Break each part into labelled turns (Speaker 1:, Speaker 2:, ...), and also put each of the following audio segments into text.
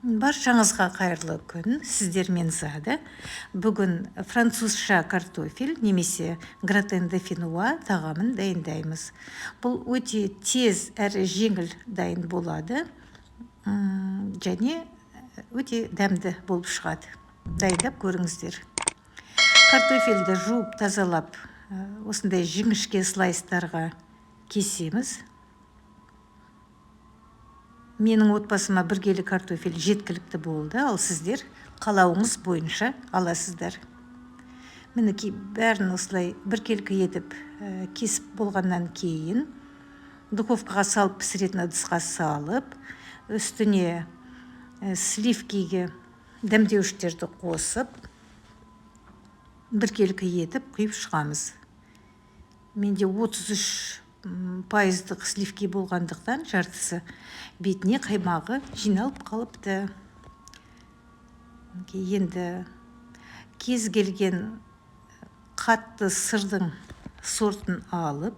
Speaker 1: Баршаңызға қайырлы күн! Сіздермен Зада. Бүгін французша картофель немесе гратен дофинуа тағамын дайындаймыз. Бұл өте тез әрі жеңіл дайын болады және өте дәмді болып шығады. Дайындап көріңіздер. Картофельді жуып тазалап, осындай жіңішке слайстарға кесеміз. Менің отбасыма 1 келі картофель жеткілікті болды, ал сіздер қалауыңыз бойынша аласыздар. Мінекей, бәрін осылай біркелкі етіп кесіп болғаннан кейін духовкаға салып пісіретін ыдысқа салып, үстіне сливкиге дәмдеуіштерді қосып, біркелкі етіп құйып шығамыз. Менде 33 пайыздық сливки болғандықтан, жартысы бетіне қаймағы жиналып қалыпты. Енді кез келген қатты сырдың сортын алып,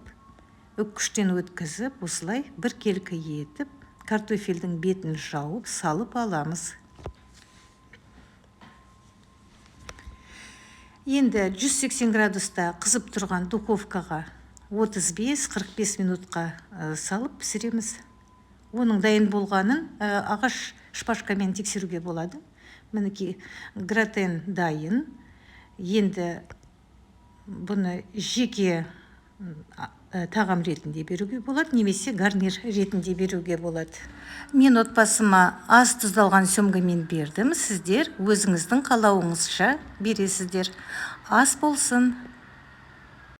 Speaker 1: үккіштен өткізіп, осылай біркелкі етіп картофельдің бетін жауып салып аламыз. Енді 180 градуста қызып тұрған духовкаға 35-45 минутқа салып пісіреміз. Оның дайын болғанын ағаш шпажкамен тексеруге болады. Мінекей, гратен дайын. Енді бұны жеке тағам ретінде беруге болады немесе гарнир ретінде беруге болады. Мен отбасыма аз тұздалған семгамен бердім, сіздер өзіңіздің қалауыңызша бересіздер. Ас болсын!